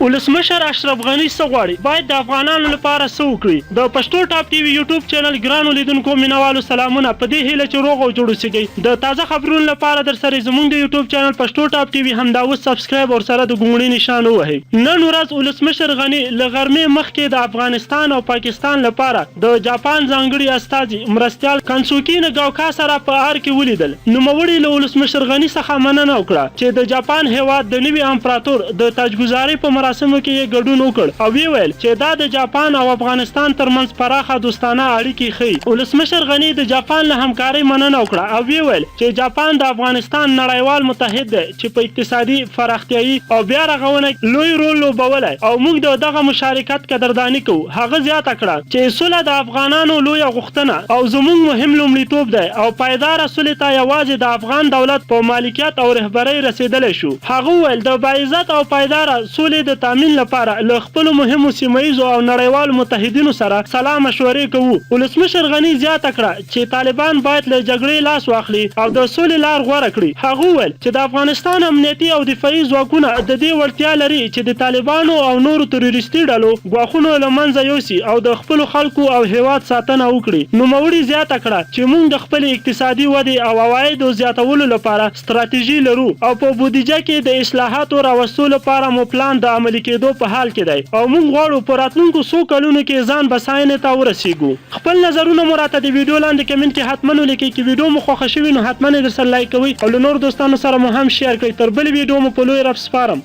ولسمشر اشرف غني څه غواړي؟ باید د افغانانو لپاره څه وکړي؟ د پښتو ټاپ ټي وي یوټیوب چینل ګرانو لیدونکو مینوالو سلامونه په دې هیله چې روغ او جوړ اوسیږئ. د تازه خبرونو لپاره درسره زموږ د یوټیوب چینل پښتو ټاپ ټي وي همدا اوس سبسکرایب او ورسره د ګونګړي نشان ووهئ. نن ورځ ولسمشر غني له غرمې مخکې د افغانستان او پاکستان لپاره د جاپان ځانګړي استازي مرستیال کنسوکي نګاوکا سره په ارګ کې ولیدل. نوموړي له ولسمشر غني څخه مننه وکړه چې د جاپان هېواد د نوي امپراتور د تاجګذارۍ په مراسمو کې یې ګډون وکړ او ویې ویل چې دا د جاپان او افغانستان ترمنځ پراخه دوستانه اړیکې ښيي. ولسمشر غني د جاپان له همکارۍ مننه وکړه او ویې ویل چې جاپان د افغانستان نړیوال متحد دی چې په اقتصادي، پراختیايي او بیا رغونه کې لوی رول لوبولی او موږ د دغه مشارکت قدرداني کوو. هغه زیاته کړه چې سوله د افغانانو لویه غوښتنه او زموږ مهم لومړیتوب دی او پایداره سولې ته یوازې د افغان دولت په مالکیت او رهبرۍ رسېدلی شو. هغه وویل، د باعزت او پایداره سولې د تامین لپاره له خپلو مهمو سیمه ییزو او نړیوالو متحدینو سره سلا مشورې کوو. ولسمشر غني زیاته کړه چې طالبان باید له جګړې لاس واخلي او د سولې لار غوره کړي. هغه وویل چې د افغانستان امنیتي او دفاعي ځواکونه د دې وړتیا لري چې د طالبانو او نورو تروریستي ډلو ګواښونو له منځه یوسي او د خپلو خلکو او هېواد ساتنه وکړي. نوموړي زیاته کړه چې موږ د خپلې اقتصادي ودې او عوایدو زیاتولو لپاره ستراتیژي لرو او په بودیجه کې د اصلاحاتو راوستو لپاره مو پلان د عملي کېدو په حال کې دی او موږ غواړو په راتلونکو څو کلونو کې ځان بساینې ته ورسېږو. خپل نظرونه مو راته د ویډیو لاندې کمنټ کې حتما ولیکئ، که ویډیو مو خوښه شوي نو حتما یې درسره لایک کوئ او له نورو دوستانو سره مو هم شیر کړئ، تر بلې ویډیو مو په لوی رب سپارم.